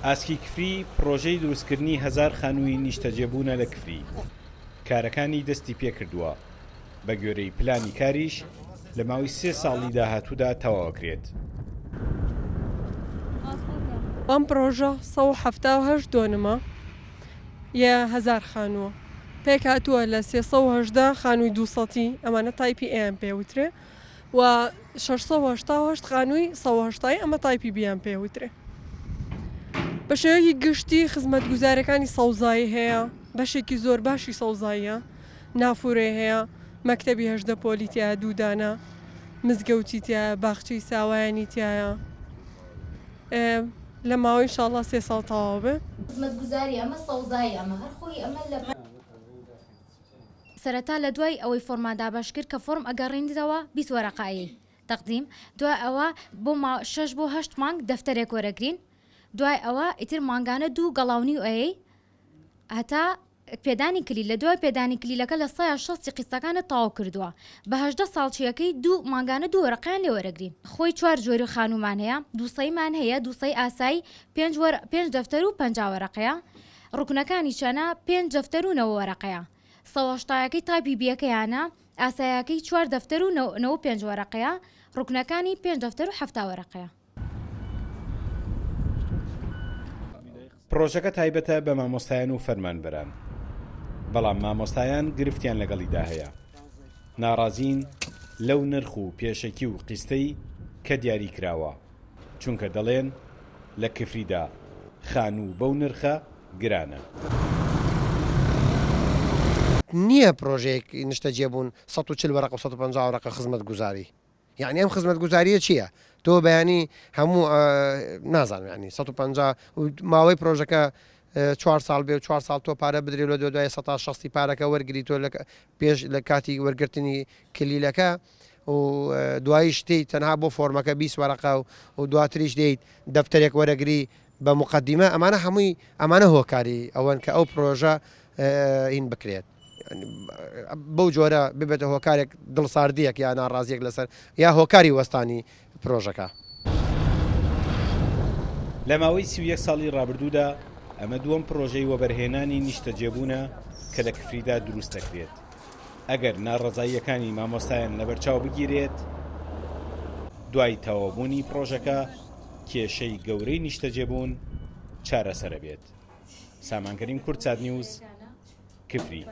ئاسکی کفری پڕۆژەی دروستکردنی هەزار خانووی نیشتەجێبوونە لە کفری، کارەکانی دەستی پێکردووە، بەگوێرەی پلانی کاریش لە ماوەی سێ ساڵی داهاتوودا تەواوەکرێت. ئەم پڕۆژە 178 دۆنمە یە هەزار خانووە، پێکهاتووە لە 318 خانووی دوو سەتی، ئەمانە تایپی ئەیان پێ وترێ، و 688 خانووی 180 ی ئەمە تایپی بیان پێ وترێ. بە شێوەیەکی گشتی خزمەتگوزاریەکانی سەوزایی هەیە، بەشێکی زۆر باشی سەوزاییە، نافورەی هەیە، مەکتەبی 18 پۆلی تیایە دوو دانە، مزگەوتی تیایە، باخچەی ساوایانی تیایە. لە ماوەی ئینشاڵڵا سێ ساڵ تەواو بێ. خزمەتگوزاری ئەمە سەوزایی ئەمە هەر خۆی ئەمە لە. سەرەتا لە دوای ئەوەی فۆرمان دابەش کرد کە فۆرم ئەگەڕینیتەوە 20 وەرەقە ئەیەی تەقدیم دوای ئەوە بۆ ما شەش بۆ هەشت مانگ دەفتەرێک وەرەگرین دوای ئەوە ئیتر مانگانە دوو گەڵاو نیو ئەیەی هەتا پێدانی کلیل لە دوای پێدانی کلیلەکە لە سەیا شەستی قیستەکانت تەواو کردووە بە 18 ساڵ چیەکەی دوو مانگانە دوو وەرەقەیان لێ وەرەگرین خۆی چوار جۆری خانوومان هەیە دووسەیمان هەیە دووسەی ئاسایی پێنج وەر پێنج دەفتەر و 50 وەرەقەیە ڕوکنەکانی چەنە پێنج دەفتەر و نەوە وەرەقەیە سەوەشتایەکەی تایپی بیەکەیانە ئاسایەکەی چوار دەفتەر و نەوە پێنج وەرەقەیە ڕوکنەکانی پێنج دەفتەر و حەفتا وەرەقەیە. پڕۆژەکە تایبەتە بە مامۆستایان و فەرمانبەران، بەڵام مامۆستایان گرفتیان لەگەڵیدا هەیە، ناڕازین لەو نرخ و پێشەکی و قیستەی کە دیاری کراوە، چونکە دەڵێن لە کفریدا خانوو بەو نرخە گرانە. نییە پرۆژەیەک نیشتەجێبوون 140 وەرەقە و 150 وەرەقە خزمەتگوزاری یەعنی ئەم خزمەتگوزاریە چییە؟ تۆ بەیانی هەموو نازانم یعنی 150 ماوەی پرۆژەکە چوار ساڵ بێ و چوار ساڵ تۆ پارە بدرێ لە دوای سە شەستی پارەکە وەرگری تۆ لە پێش لە کاتی وەرگرتنی کلیلەکە و دواییش تێیت تەنها بۆ فۆرمەکە 20 وەرەقە و دواتریش دێیت دەفتەرێک وەرەگری بە موقەدیمە ئەمانە هەمووی ئەمانە هۆکاری ئەوەن کە ئەو پرۆژە هین بکرێت بەو جۆرە ببێتە هۆکارێک دڵساردیەک یا ناڕازیەک لەسەر یا هۆکاری وەستانی پرۆژەکە. لە ماوەی 31 ساڵی ڕابردوودا ئەمە دووەم پڕۆژەی وەبەرهێنانی نیشتەجێبوونە کە لە کفریدا دروست دەکرێت. ئەگەر ناڕەزاییەکانی مامۆستایان لەبەرچاو بگیرێت، دوای تەواوبوونی پڕۆژەکە کێشەی گەورەی نیشتەجێبوون چارەسەرەبێت. سامان کەریم، کوردسات نیوز، کفری.